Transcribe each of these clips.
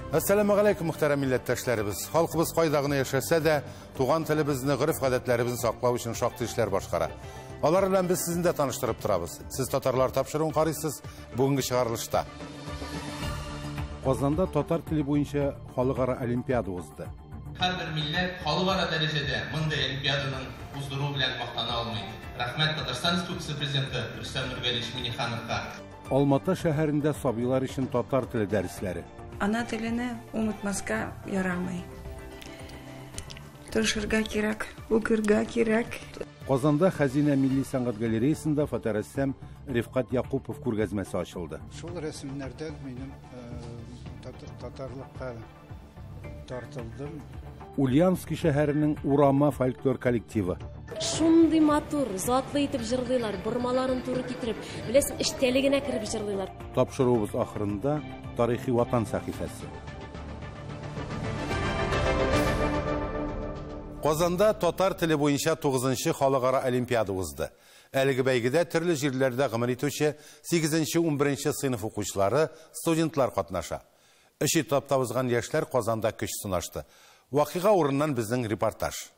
Әссәламегаләйкүм, мөхтәрәм милләттәшләребез. Халкыбыз кайда гына яшәсә дә, туган телебезне, гореф-гадәтләребезне саклау өчен шактый эшләр башкара. Алар белән без сезне дә таныштырып торабыз. Сез татарлар тапшыруын карыйсыз бүгенге чыгарылышта. Казанда татар теле буенча халыкара олимпиада узды. Һәрбер милләт халыкара дәрәҗәдә мондый олимпиаданың уздыру белән мактана алмый. Рәхмәт Татарстан Республикасы Президенты Рөстәм Нургалиевич Миннихановка. Алматы шәһәрендә сабыйлар өчен татар теле дәресләре. Ана телене онытмаска ярамый. Тырышырга кирәк, укырга кирәк. Казанда Хәзинә милли сәнгать галереясында фоторәссам Рифкать Якупов күргәзмәсе ачылды. Шул рәсемнәрдән минем татарлыкка тартылдым. Ульяновский шәһәренең Урама фольклор коллективы. Шундый матур, затлы итеп җырлыйлар, бормаларын туры китереп, беләсең, эчтәлегенә кереп җырлыйлар. Тапшыруыбыз ахырында тарихи ватан сәхифәсе. Казанда татар теле буенча 9-нчы халыкара олимпиада узды. Әлеге бәйгедә төрле җирләрдә гомер итүче 8-11 сыйныф укучылары, студентлар катнаша. Өч этапта узган яшьләр Казанда көч сынашты. Вакыйга урыннан безнең репортаж.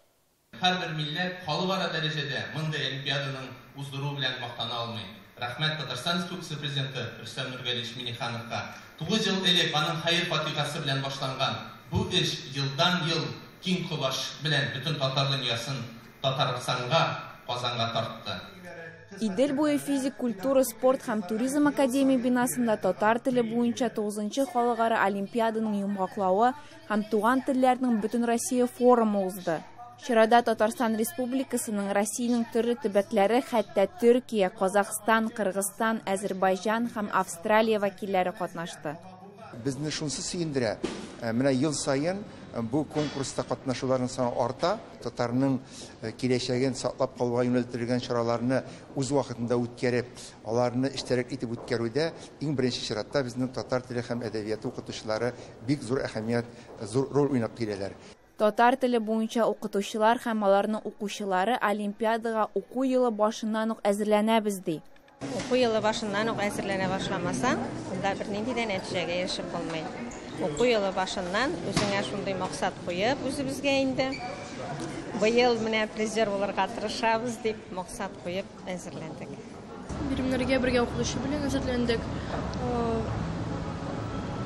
Һәрбер милләт халыкара дәрәҗәдә мондый олимпиаданың уздыру белән мактана алмый. Рәхмәт Татарстан Республикасы Президенты Рөстәм Нургалиевич Миннихановка. 9 ел элек аның хәер-фатихасы белән башланган бу эш елдан-ел киң колач белән бөтен татар дөньясын Татарстанга, Казанга тартты. Идел буе физик культура, спорт һәм туризм академия бинасында татар теле буенча 9-нчы халыкара олимпиаданың йомгаклавы һәм туган телләрнең Бөтенроссия форумы узды. Чарада Татарстан Республикасының, Россиянең төрле төбәкләре, хәтта Төркия, Казахстан, Кыргызстан, Азербайҗан һәм Австралия вәкилләре катнашты. Безне шунсы сөендерә. Менә ел саен бу конкурста катнашуларның саны арта. Татарның киләчәген саклап калуга юнәлдерелгән чараларны үз вакытында үткәреп, аларны эчтәлекле итеп үткәрүдә иң беренче чиратта безнең татар теле һәм әдәбияты укытучылары бик зур әһәмият, зур роль уйнап киләләр. Татар теле буенча укытучылар һәм аларның укучылары олимпиадага уку елы башыннан ук әзерләнәбез ди. Уку елы башыннан ук әзерләнә башламасаң, анда бернинди дә нәтиҗәгә ирешеп булмый. Уку елы башыннан үзеңә шундый максат куеп, үзебезгә инде быел менә призер булырга тырышабыз дип максат куеп әзерләндек. Биремнәргә бергә укытучы белән әзерләндек.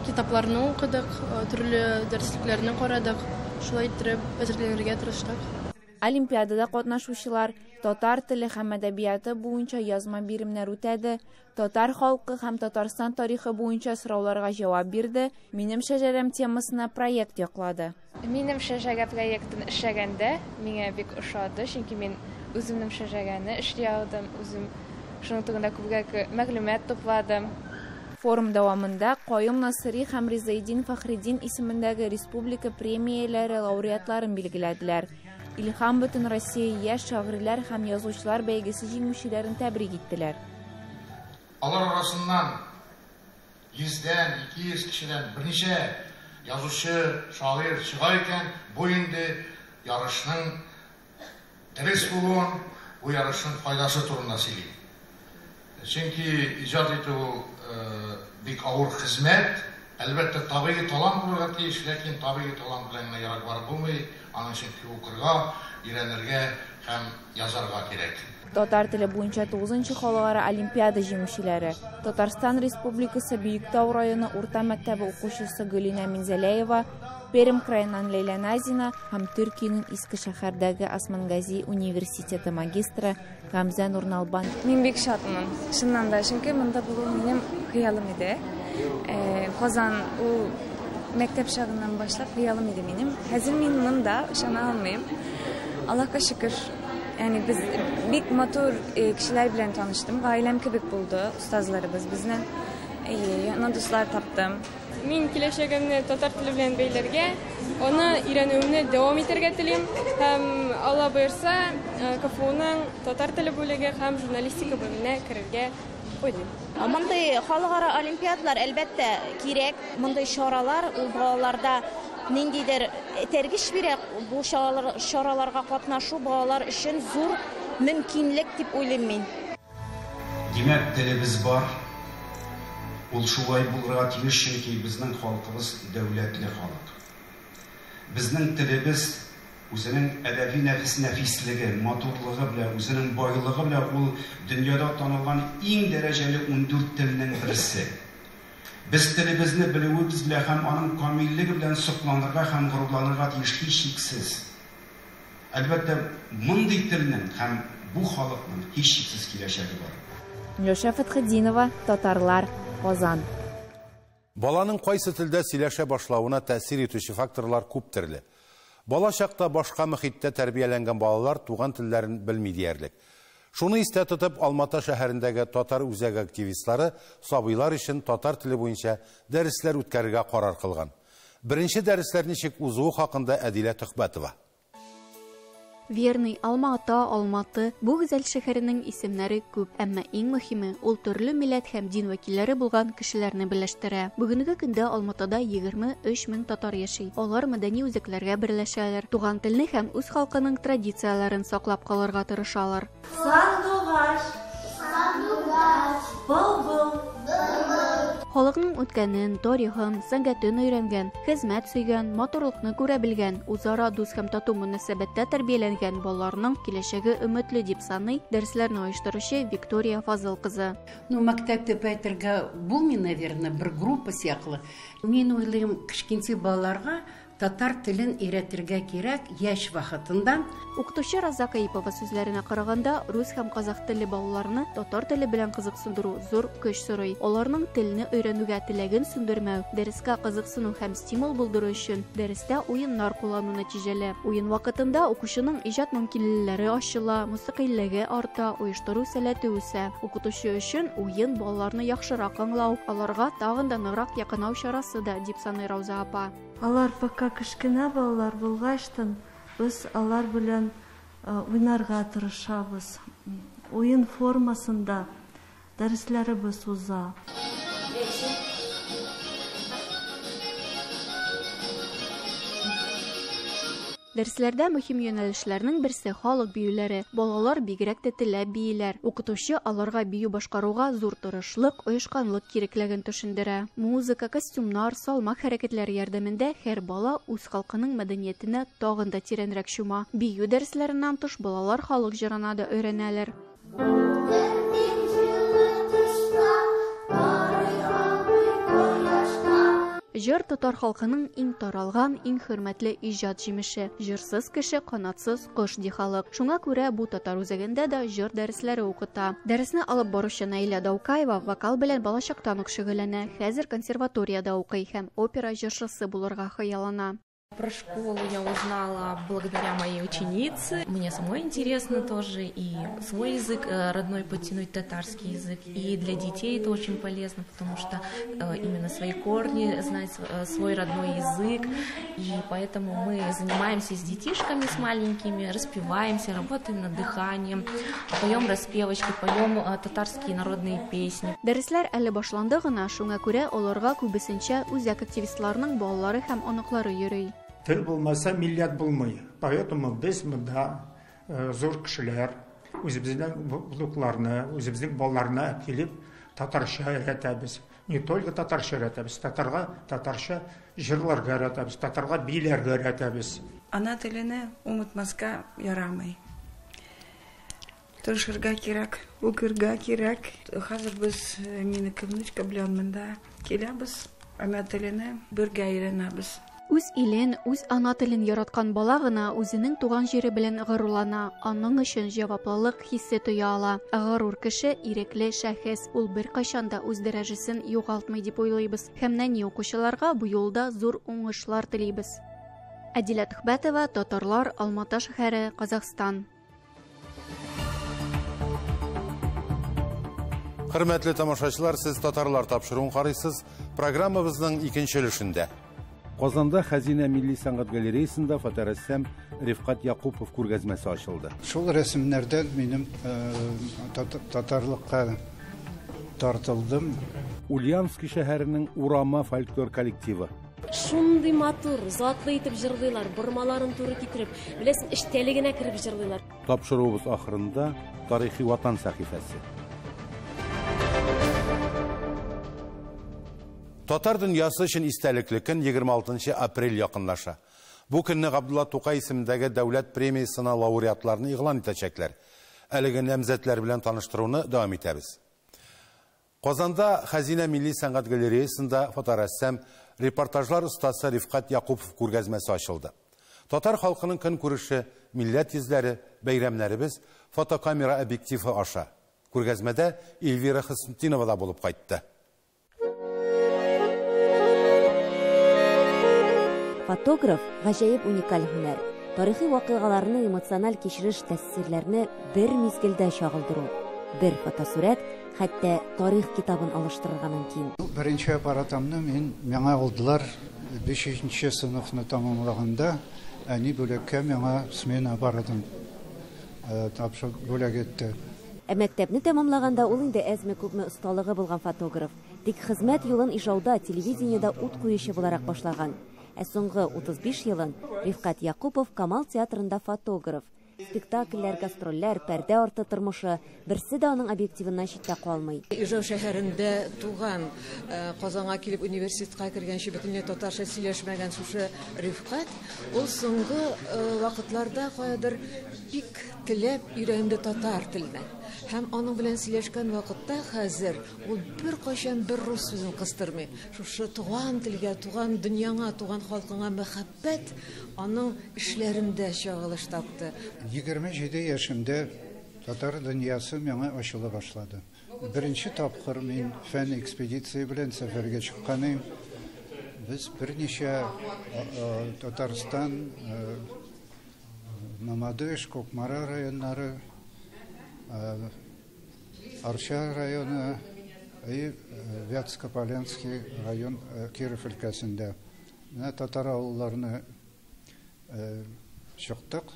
Китапларны укыдык, төрле дәреслекләрне карадык. Шулай иттереп әзерләнергә тырыштык. Олимпиадада катнашучылар татар теле һәм әдәбияты буенча язма биремнәр үтәде, татар халкы һәм Татарстан тарихы буенча сорауларга җавап бирде, Минем шәҗәрәм темасына проект яклады. Минем шәҗәрә проектын эшләгәндә миңа бик ошады, чөнки мин үземнең шәҗәрәне эшли алдым, үзем шуның турында күбрәк мәгълүмат тупладым. Форум дәвамында Каюм Насыйри һәм Ризаэддин Фәхреддин исемендәге республика премияләре лауреатларын билгеләделәр. Илһам Бөтенроссия яшь шагыйрьләр һәм язучылар бәйгесе җиңүчеләрен тәбрик иттеләр. Алар арасыннан 100-дән, 200 кешедән берничә язучы, шагыйрь чыга икән, бу инде ярышның дөрес булуын, бу ярышның файдасы турында сөйли. Чөнки иҗат итү бик авыр хезмәт. Әлбәттә, табигый талант булырга тиеш, ләкин табигый талант белән генә ерак барып булмый. Аның өчен укырга, өйрәнергә һәм язарга кирәк. Татар теле буенча 9-нчы халыкара олимпиада җиңүчеләре Татарстан Республикасы Биектау районы урта мәктәбе укучысы Гөлинә Минзәләева, Пермь краеннан Ләйлә Назина һәм Төркиянең Иске шәһәрдәге Османгази университеты магистры Гамзә Нурналбан. Мин бик шатмын, чыннан да, чөнки монда булу минем хыялым иде. Казан ул мәктәп чагыннан башлап хыялым иде минем. Хәзер мин монда ышана алмыйм. Аллаһка шөкер. Ягъни без бик матур кешеләр белән таныштым. Гаиләм кебек булды остазларыбыз безнең. Яңа дуслар таптым. Мин киләчәгемне татар теле белән бәйләргә, аны өйрәнүемне дәвам итәргә телим. Һәм Алла боерса, КФУның татар теле бүлеге һәм журналистика бүлегенә керергә уйлыйм. Мондый халыкара олимпиадалар әлбәттә кирәк. Мондый чаралар ул балаларда ниндидер этәргеч бирә. Бу чараларга катнашу балалар өчен зур мөмкинлек дип уйлыйм мин. Димәк, телебез бар. Ул шулай булырга тиеш, чөнки безнең халкыбыз дәүләтле халык. Безнең телебез үзенең әдәби нәфис нәфислеге, матурлыгы белән, үзенең байлыгы белән ул дөньяда танылган иң дәрәҗәле 14 телнең берсе. Без телебезне белүебез белән һәм аның камиллеге белән сокланырга һәм горурланырга тиеш һичшиксез. Әлбәттә, мондый телнең һәм бу халыкның һичшиксез киләчәге бар. Миләүшә Фәтхетдинова, Татарлар, Казан. Баланың кайсы телдә сөйләшә башлавына тәэсир итүче факторлар күп төрле. Бала чакта башка мөхиттә тәрбияләнгән балалар туган телләрен белми диярлек. Шуны истә тотып, Алмата шәһәрендәге татар үзәге активистлары сабыйлар өчен татар теле буенча дәресләр үткәрергә карар кылган. Беренче дәресләр ничек узуы хакында Әдилә Төхбәтова. Верный, Алма-Ата, Алматы, бу гүзәл шәһәренең исемнәре күп, әмма иң мөһиме, ул төрле милләт һәм дин вәкилләре булган кешеләрне берләштерә. Бүгенге көндә Алматада 23 мең татар яши. Алар мәдәни үзәкләргә берләшәләр, туган телне һәм үз халкының традицияләрен саклап калырга тырышалар. Сандугач, сандугач, былбыл, былбыл. Халыкның үткәнен, тарихын, сәнгатен өйрәнгән, хезмәт сөйгән, матурлыкны күрә белгән, үзара дус һәм тату мөнәсәбәттә тәрбияләнгән балаларның киләчәге өметле дип саный дәресләрне оештыручы Виктория Фазыл кызы. Ну, мәктәп дип әйтергә булмый, наверное, бер группа сыяклы. Мин уйлыйм, кечкенә балаларга татар телен өйрәтергә кирәк яшь вакытында. Укытучы Роза Каипова сүзләренә караганда, рус һәм казах телле балаларны татар теле белән кызыксындыру зур көч сорый. Аларның телне өйрәнүгә теләген сүндермәү, дәрескә кызыксыну һәм стимул булдыру өчен дәрестә уеннар куллану нәтиҗәле. Уен вакытында укучының иҗат мөмкинлекләре ачыла, мөстәкыйльлеге арта, оештыру сәләте үсә. Укытучы өчен уен балаларны яхшырак аңлау, аларга тагын да ныграк якынау чарасы да, дип саный Рауза апа. Алар пока кечкенә балалар булгачтын, без алар белән уйнарга тырышабыз. Уен формасында дәресләребез уза. Дәресләрдә мөһим юнәлешләрнең берсе халык биюләре. Балалар бигрәк тә теләп бииләр. Укытучы аларга бию башкаруга зур тырышлык, оешканлык кирәклеген төшендерә. Музыка, костюмнар, салмак хәрәкәтләре ярдәмендә һәр бала үз халкының мәдәниятенә тагын да тирәнрәк чума. Бию дәресләреннән тыш балалар халык җырына да өйрәнәләр. Җыр татар халкының иң таралган, иң хөрмәтле иҗат җимеше. Җырсыз кеше канатсыз кош ди халык. Шуңа күрә бу татар үзәгендә дә җыр дәресләре укыта. Дәресне алып баручы Наилә Даукаева вокал белән балачактан ук шөгыльләнә. Хәзер консерваториядә укый һәм опера җырчысы булырга хыяллана. Про школу я узнала благодаря моей ученице. Мне самой интересно тоже и свой язык родной подтянуть, татарский язык. И для детей это очень полезно, потому что именно свои корни знать, свой родной язык. И поэтому мы занимаемся с детишками, с маленькими, распеваемся, работаем над дыханием, поем распевочки, поем татарские народные песни. Дәресләр әле башланды гына, шуңа күрә аларга күбесенчә үзәк активистларының балалары һәм оныклары йөри. Тел булмаса, милләт булмый. Поэтому без монда зур кешеләр, үзебезнең внукларны, үзебезнең балаларны килеп татарча өйрәтәбез. Не только татарча өйрәтәбез, татарга татарча җырларга өйрәтәбез, татарга бийләргә өйрәтәбез. Ана телене онытмаска ярамый. Тырышырга кирәк, укырга кирәк. Хәзер без минеке внучка белән монда киләбез, ана телене бергә өйрәнәбез. Үз илен, үз ана телен яраткан бала гына үзенең туган җире белән горурлана, аның өчен җаваплылык хисе тоя ала. Горур кеше ирекле шәхес, ул беркайчан да үз дәрәҗәсен югалтмый дип уйлыйбыз. Һәм нәни укучыларга бу юлда зур уңышлар телибез. Әдилә Төхбәтова, Татарлар, Алмата шәһәре, Казахстан. Хөрмәтле тамашачылар, сез Татарлар тапшыруын карыйсыз. Программабызның икенче өлешендә. Казанда Хәзинә милли сәнгать галереясында фоторәссам Рифкат Якупов күргәзмәсе ачылды. Шул рәсемнәрдән минем татарлыкка тартылдым. Ульяновский шәһәренең Урама фольклор коллективы. Шундый матур, затлы итеп җырлыйлар, бормаларын туры китереп, беләсең, эчтәлегенә кереп җырлыйлар. Тапшыруыбыз ахырында тарихи ватан сәхифәсе. Татар дөньясы өчен истәлекле көн 26 апрель якынлаша. Бу көнне Габдулла Тукай исемендәге дәүләт премиясенә лауреатларны игълан итәчәкләр. Әлеге намзәтләр белән таныштыруны дәвам итәбез. Казанда Хәзинә милли сәнгать галереясында фоторәссам, репортажлар остасы Рифкать Якупов күргәзмәсе ачылды. Татар халкының көнкүреше, милләт йөзләре, бәйрәмнәребез фотокамера объективы аша. Күргәзмәдә Эльвира Хөснетдинова да булып кайтты. Фотограф гаҗәеп уникаль һөнәр. Тарихи вакыйгаларны, эмоциональ кичереш тәэсирләрне бер мизгелдә чагылдыру. Бер фотосурәт хәтта тарих китабын алыштырырга мөмкин. Беренче аппаратымны мин миңа алдылар 5нче сыйныфны тәмамлаганда, әни бүләккә миңа смена аппаратын тапшырып бүләк итте. Ә мәктәпне тәмамлаганда ул инде әзме-күпме осталыгы булган фотограф. Тик хезмәт юлын Ижауда телевидениедә ут куючы буларак башлаган. Ә соңгы 35 елын Рифкать Якупов Камал театрында фотограф. Спектакльләр, гастрольләр, пәрдә арты тормышы берсе дә аның объективыннан читтә калмый. Ижау шәһәрендә туган, Казанга килеп университетка кергәнче бөтенләй татарча сөйләшмәгән шушы Рифкать, ул соңгы вакытларда каядыр бик теләп өйрәнде татар теленә. Һәм аның белән сөйләшкән вакытта хәзер ул беркайчан бер рус сүзен кыстырмый. Шушы туган телгә, туган дөньяңа, туган халкыңа мәхәббәт аның эшләрендә чагылыш тапты. 27 яшемдә татар дөньясы миңа ачыла башлады. Беренче тапкыр мин фән экспедиция белән сәфәргә чыккан идем. Без берничә Татарстан, Мамадыш, Кукмара районнары, Арча районы и Вятскополянский район Киров өлкәсендә. Менә татар авылларына чыктык.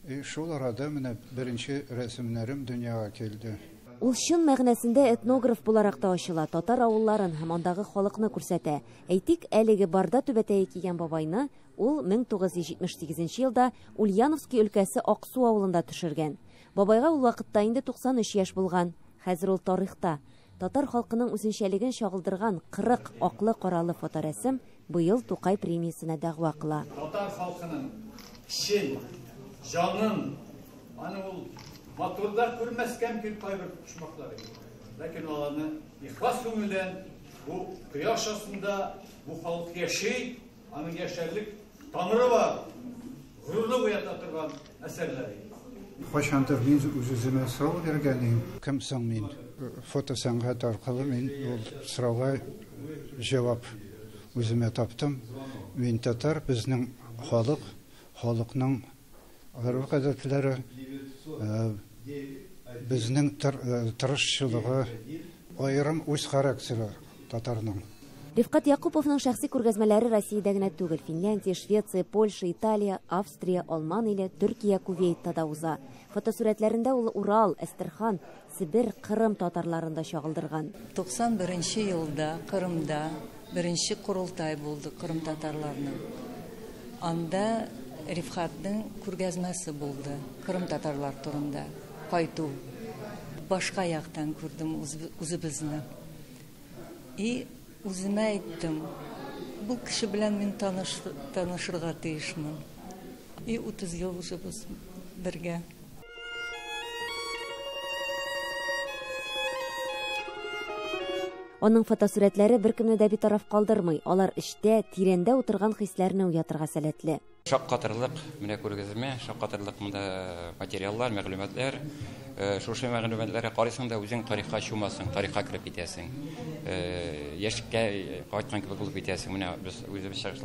И шул арада менә беренче рәсемнәрем дөньяга килде. Ул чын мәгънәсендә этнограф буларак та ачыла, татар авылларын һәм андагы халыкны күрсәтә. Әйтик, әлеге барда түбәтәе кигән бабайны ул 1978 елда Ульяновский өлкәсе Аксу авылында төшергән. Бабайга ул вакытта инде 93 яшь булган. Хәзер ул тарихта. Татар халкының үзенчәлеген чагылдырган 40 аклы-каралы фоторәсем быел Тукай премиясенә дәгъва кыла. Татар халкының чын җанын, аны ул матурда күрмәскә мөмкин кайбер почмаклары. Ләкин аларны ихлас күңелдән бу кояш астында бу халык яши, аның яшәрлек тамыры бар, горурлык уята торган әсәрләре. Кайчандыр мин үз-үземә сорау биргән идем. Кем соң мин? Фото сәнгать аркылы мин ул сорауга җавап үземә таптым. Мин татар, безнең халык, халыкның гореф-гадәтләре, безнең тырышчылыгы, аерым үз характеры татарның. Рифкать Якуповның шәхси күргәзмәләре Россиядә генә түгел, Финляндия, Швеция, Польша, Италия, Австрия, Алман иле, Төркия, Кувейтта да уза. Фотосурәтләрендә ул Урал, Әстерхан, Себер, Кырым татарларын да чагылдырган. 91 елда Кырымда беренче корылтай булды Кырым татарларының. Анда Рифкатның күргәзмәсе булды Кырым татарлар турында. Кайту. Башка яктан күрдем үзебезне. И үземә әйттем, бу кеше белән мин танышырга тиешмен. И 30 ел уже без бергә. Аның фотосурәтләре беркемне дә битараф калдырмый. Алар эчтә, тирәндә утырган хисләрне уятырга сәләтле. Шаккатырлык менә күргәзмә, шаккатырлык монда материаллар, мәгълүматлар. Шушы мәгълүматларга карыйсың да үзең тарихка чумасың, тарихка кереп китәсең. Яшькә кайткан кебек булып китәсең. Менә без үзебез чыгыш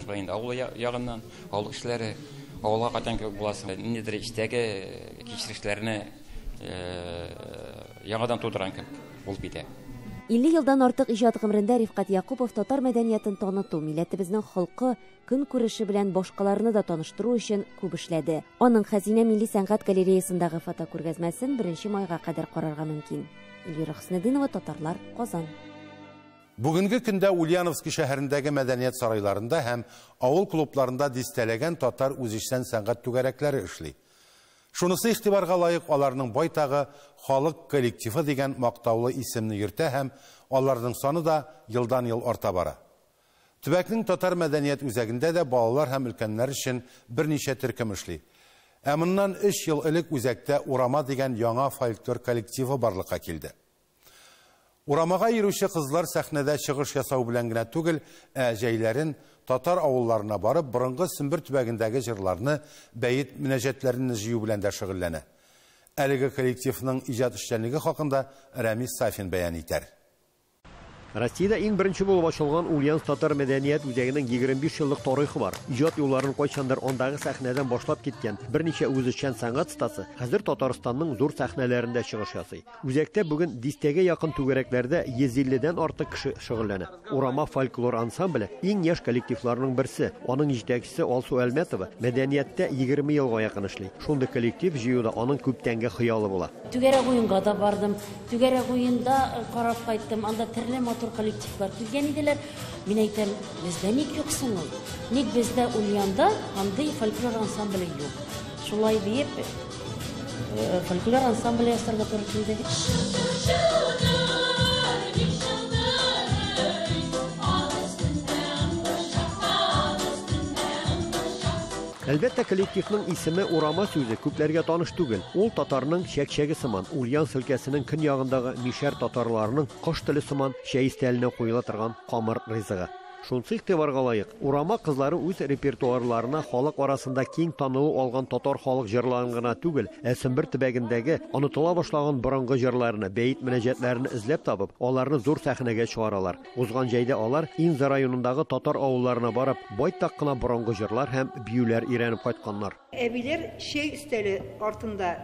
белән инде авыл ягыннан, авыл кешеләре авылга кайткан кебек буласың. Ниндидер эчтәге кичерешләрне яңадан тудырган кебек булып китә. 50 елдан артык иҗат гомерендә Рифкать Якупов татар мәдәниятен таныту, милләтебезнең холкы, көнкүреше белән башкаларны да таныштыру өчен күп эшләде. Аның Хәзинә милли сәнгать галереясындагы фотокүргәзмәсен 1 майга кадәр карарга мөмкин. Эльвира Хөснетдинова, Татарлар, Казан. Бүгенге көндә Ульяновский шәһәрендәге мәдәният сарайларында һәм авыл клубларында дистәләгән татар үзешчән сәнгать түгәрәкләре эшли. Шунысы игътибарга лаек, аларның байтагы халык коллективы дигән мактаулы исемне йөртә һәм аларның саны да елдан-ел арта бара. Төбәкнең татар мәдәният үзәгендә дә балалар һәм өлкәннәр өчен берничә төркем эшли. Ә моннан 3 ел элек үзәктә Урама дигән яңа фольклор коллективы барлыкка килде. Урамага йөрүче кызлар сәхнәдә чыгыш ясау белән генә түгел, ә җәйләрен татар авылларына барып, борынгы Сембер төбәгендәге җырларны, бәет мөнәҗәтләрен җыю белән дә шөгыльләнә. Әлеге коллективның иҗат эшчәнлеге хакында Рәмис Сафин бәян итәр. Россиядә иң беренче булып ачылган Ульяновск татар мәдәният үзәгенең 25 еллык тарихы бар. Иҗат юлларын кайчандыр андагы сәхнәдән башлап киткән берничә үзешчән сәнгать остасы хәзер Татарстанның зур сәхнәләрендә чыгыш ясый. Үзәктә бүген дистәгә якын түгәрәкләрдә 150дән артык кеше шөгыльләнә. Урама фольклор ансамбле иң яшь коллективларның берсе. Аның җитәкчесе Алсу Әлмәтова мәдәнияттә 20 елга якын эшли. Шундый коллектив җыюда аның күптәнге хыялы була. Түгәрәк уенга да бардым. Түгәрәк уенда карап кайттым. Анда төрле матур коллективлар килгән иделәр. Мин әйтәм, бездә ник юк соң ул? Ник бездә Ульянда андый фольклор ансамбле юк? Шулай диеп, фольклор ансамбле ясарга туры килде. Әлбәттә, коллективның исеме Урама сүзе күпләргә таныш түгел. Ул татарның чәкчәге сыман, Ульяновск өлкәсенең көньягындагы мишәр татарларының кош теле сыман чәй өстәленә куела торган камыр ризыгы. Шунысы игътибарга лаек, Урама кызлары үз репертуарларына халык арасында киң танылу алган татар халык җырларын гына түгел, ә Сембер төбәгендәге онытыла башлаган борынгы җырларны, бәет мөнәҗәтләрен эзләп табып, аларны зур сәхнәгә чыгаралар. Узган җәйдә алар Инза районындагы татар авылларына барып, байтак кына борынгы җырлар һәм биюләр өйрәнеп кайтканнар. Әбиләр чәй өстәле артында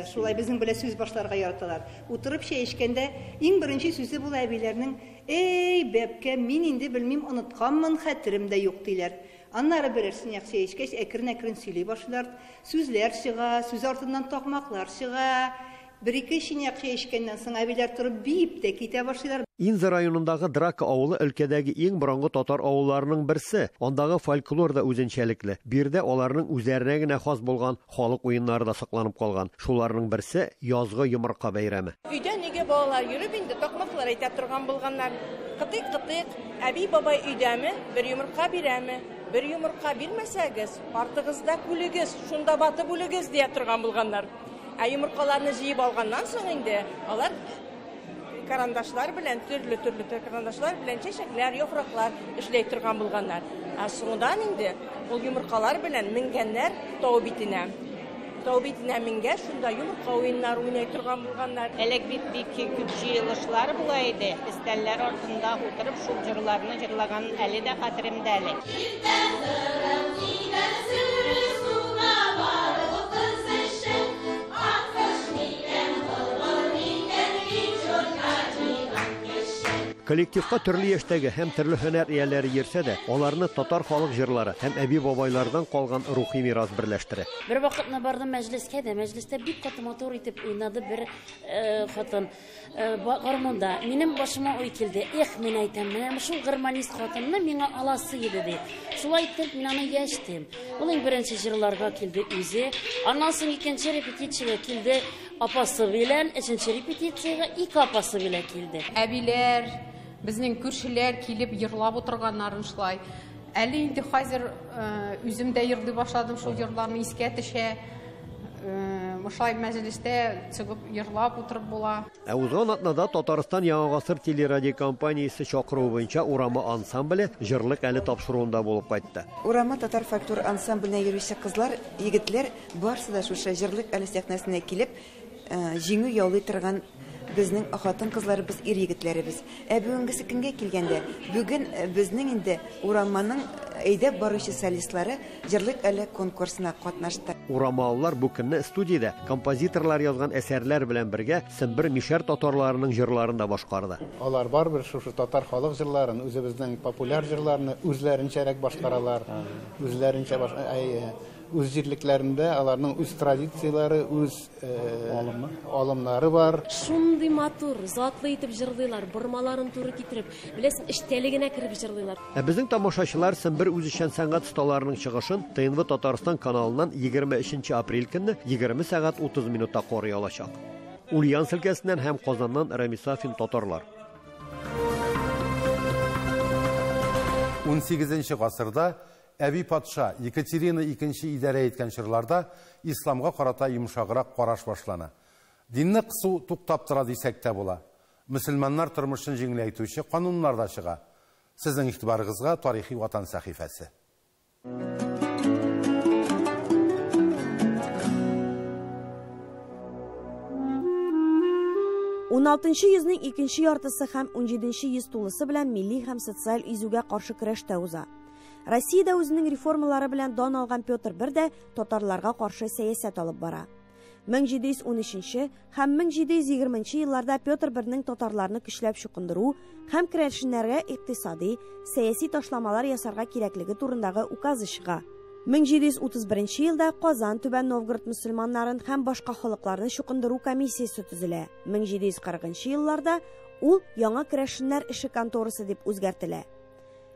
шулай безнең белән сүз башларга яраталар. Утырып чәй эчкәндә иң беренче сүзе була әбиләрнең: "Эй, бәбкә, мин инде белмим, онытканмын, хәтерем дә юк", диләр. Аннары берәрсен як чәй эчкәч, әкрен-әкрен сөйли башлыйлар. Сүзләр чыга, сүз артыннан такмаклар чыга. Бер-ике чынаяк чәй эчкәннән соң әбиләр торып биеп тә китә башлыйлар. Инза районындагы Драка авылы өлкәдәге иң борынгы татар авылларының берсе. Андагы фольклор да үзенчәлекле. Биредә аларның үзләренә генә хас булган халык уеннары да сакланып калган. Шуларның берсе язгы йомырка бәйрәме. Өйдән өйгә балалар йөреп инде такмаклар әйтә торган булганнар. Кытык-кытык, әби бабай өйдәме, бер йомырка бирәме? Бер йомырка бирмәсәгез, артыгызда күлегез, шунда батып үлегез дия торган булганнар. Ә йомыркаларны җыеп алганнан соң инде алар карандашлар белән, төрле-төрле карандашлар белән чәчәкләр, яфраклар эшләй торган булганнар. Ә соңдан инде ул йомыркалар белән менгәннәр тау битенә. Тау битенә менгәч, шунда йомырка уеннары уйнай торган булганнар. Элек бит бик күп җыелышлар була иде. Өстәлләр артында утырып шул җырларны җырлаган әле дә хәтеремдә әле. Коллективка төрле яшьтәге һәм төрле һөнәр ияләре йөрсә дә, аларны татар халык җырлары һәм әби-бабайлардан калган рухи мирас берләштерә. Бер вакытны бардым мәҗлескә дә, мәҗлестә бик каты матур итеп уйнады бер хатын гармунда. Минем башыма уй килде. Эх, мин әйтәм, менә шул гармонист хатынны миңа аласы иде ди. Шулай итеп мин аны яшьтем. Ул иң беренче җырларга килде үзе. Аннан соң икенче репетициягә килде апасы белән, өченче репетициягә ике апасы белән килде. Әбиләр, безнең күршеләр килеп йырлап утырганнарын шулай. Әле инде хәзер үзем дә йырлый башладым, шул йырларны искә төшә. Шулай мәҗлестә чыгып йырлап утырып була. Ә узган атнада Татарстан Яңа гасыр телерадиокомпаниясе чакыруы буенча Урама ансамбле җырлык әле тапшыруында булып кайтты. Урама татар фольклор ансамбленә йөрүче кызлар, егетләр барсы да шушы җырлык әле сәхнәсенә килеп, җиңү яулый торган безнең хатын-кызларыбыз, ир-егетләребез. Ә бүгенгесе көнгә килгәндә, бүген безнең инде Ураманың әйдәп баручы солистлары җырлык әле конкурсына катнашты. Урамалылар бу көнне студиядә композиторлар язган әсәрләр белән бергә Сембер мишәр татарларының җырларын да башкарды. Алар барыбер шушы татар халык җырларын, үзебезнең популяр җырларны үзләренчәрәк башкаралар, үзләренчә үз җирлекләрендә, аларның үз традицияләре, үз алымнары бар. Шундый матур, затлы итеп җырлыйлар, бормаларын туры китереп, беләсең, эчтәлегенә кереп җырлыйлар. Ә безнең тамашачылар Сембер үзешчән сәнгать осталарының чыгышын ТНВ Татарстан каналыннан 23 апрель көнне 20 сәгать 30 минутта карый алачак. Ульяновск өлкәсеннән һәм Казаннан Рамис Сафин, Татарлар. 18 гасырда Әби патша Екатерина II идарә иткән чорларда исламга карата йомшаграк караш башлана. Динне кысу туктап тора дисәк тә була. Мөселманнар тормышын җиңеләйтүче кануннар да чыга. Сезнең игътибарыгызга тарихи ватан сәхифәсе. 16 йөзнең икенче яртысы һәм 17 йөз тулысы белән милли һәм социаль изүгә каршы көрәштә уза. Россиядә үзенең реформалары белән дан алган Петр I дә татарларга каршы сәясәт алып бара. 1713 һәм 1720 елларда Петр I-нең татарларны көчләп чукындыру һәм керәшеннәргә икътисади, сәяси ташламалар ясарга кирәклеге турындагы указы чыга. 1731 елда Казан, Түбән Новгород мөселманнарын һәм башка халыкларны чукындыру комиссиясе төзелә. 1740 елларда ул яңа керәшеннәр эше конторасы дип үзгәртелә.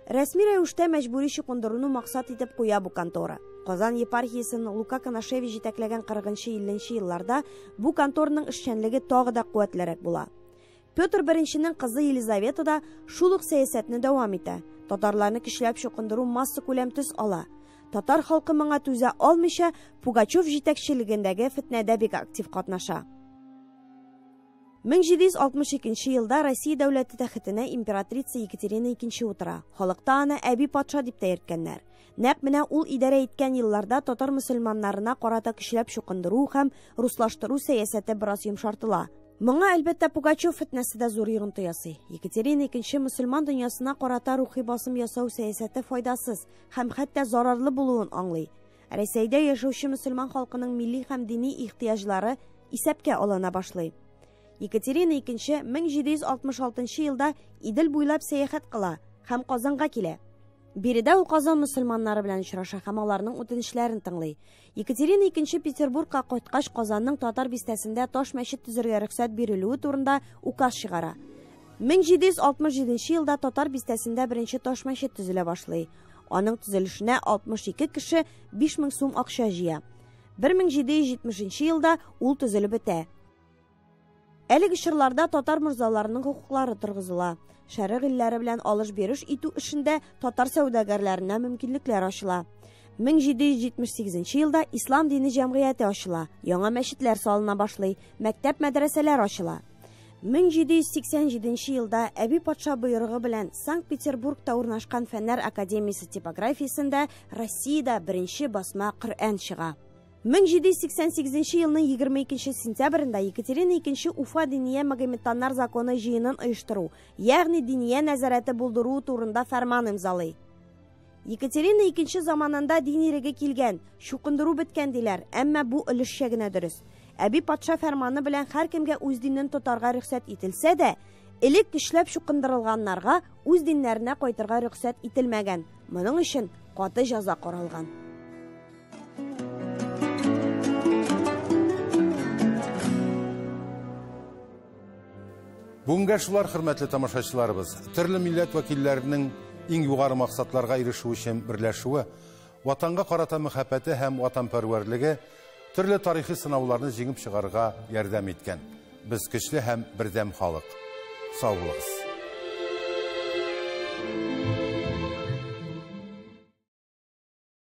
Рәсми рәвештә мәҗбүри чукындыруны максат итеп куя бу контора. Казан епархиясен Лука Конашевич җитәкләгән 40-50 елларда бу конторның эшчәнлеге тагы да куәтлерәк була. Петр I-нең кызы Елизавета да шул ук сәясәтне дәвам итә. Татарларны көчләп чукындыру массакүләм төс ала. Татар халкы моңа түзә алмыйча Пугачев җитәкчелегендәге фетнәдә бик актив катнаша. 1762 елда Россия дәүләте тәхетенә императрица Екатерина II утыра. Халыкта аны Әби патша дип тә йөрткәннәр. Нәкъ менә ул идарә иткән елларда татар мөселманнарына карата көчләп чукындыру һәм руслаштыру сәясәте бераз йомшартыла. Моңа әлбәттә Пугачев фетнәсе дә зур йогынты ясый. Екатерина II мөселман дөньясына карата рухи басым ясау сәясәте файдасыз һәм хәтта зарарлы булуын аңлый. Рәсәйдә яшәүче мөселман халкының милли һәм дини ихтыяҗлары исәпкә алына башлый. Екатерина II 1766 елда Идел буйлап сәяхәт кыла һәм Казанга килә. Биредә ул Казан мөселманнары белән очраша һәм аларның үтенечләрен тыңлый. Екатерина II Петербургка кайткач Казанның татар бистәсендә таш мәчет төзергә рөхсәт бирелүе турында указ чыгара. 1767 елда татар бистәсендә беренче таш мәчет төзелә башлый. Аның төзелешенә 62 кеше 5000 сум акча җыя. 1770 елда ул төзелеп бетә. Әлеге чорларда татар морзаларының хокуклары торгызыла. Шәрык илләре белән алыш-биреш итү эшендә татар сәүдәгәрләренә мөмкинлекләр ачыла. 1778 елда Ислам дине җәмгыяте ачыла, яңа мәчетләр салына башлый, мәктәп-мәдрәсәләр ачыла. 1787 елда Әби патша боерыгы белән Санкт-Петербургта урнашкан Фәннәр академиясе типографиясендә Россиядә беренче басма Коръән чыга. 1788 елның 22 сентябрендә Екатерина II Уфа диния магометаннар законы җыенын оештыру, ягъни диния нәзарәте булдыру турында фәрман имзалый. Екатерина II заманында дин иреге килгән, чукындыру беткән диләр, әмма бу өлешчә генә дөрес. Әби патша фәрманы белән һәркемгә үз динен тотарга рөхсәт ителсә дә, элек көчләп чукындырылганнарга үз диннәренә кайтырга рөхсәт ителмәгән. Моның өчен каты җәза каралган. Бүгенгә шулар, хөрмәтле тамашачыларыбыз, төрле милләт вәкилләренең иң югары максатларга ирешү өчен берләшүе, ватанга карата мәхәббәте һәм ватанпәрвәрлеге төрле тарихи сынауларны җиңеп чыгарга ярдәм иткән. Без көчле һәм бердәм халык. Сау булыгыз.